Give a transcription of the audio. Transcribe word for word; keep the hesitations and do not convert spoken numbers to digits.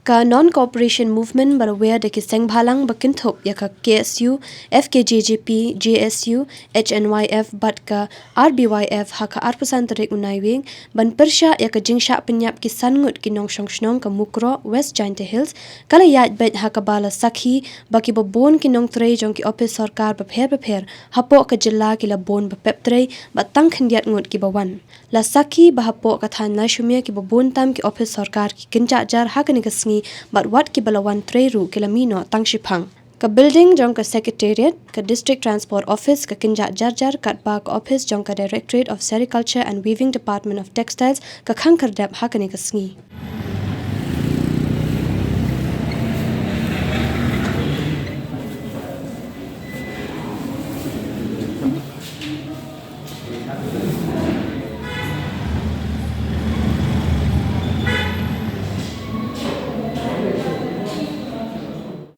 Ka Non-Cooperation Movement ba la wer da ki sengbhalang ba kynthup ïa ka KSU, FKJGP, JSU, HNYF bad ka RBYF ha ka arphew san tarik u Naiwieng ban pyrshah ïa ka jingshah pynïap ki san ngut ki nongshong shnong ka Mukroh, West Jaintia Hills, ka la ïaid beit ha kaba la sakhi ba kiba bun ki nongtrei jong ki ophis sorkar bapher bapher hapoh ka jylla ki la bun ba pep trei bad tang khyndiat ngut kiba wan. La sakhi ba hapoh ka thaiñ Laisumia kiba bun tam ki ophis sorkar ki kynjah jar ha kane ka sngi bad wat kiba la wan trei ruh ki la mih noh tang shiphang. Ka building jong ka Secretariat, ka District Transport Office ka kynjah jar jar katba ka ophis jong ka Directorate of Sericulture and Weaving, Department of Textiles ka khang khyrdep ha kane ka sngi.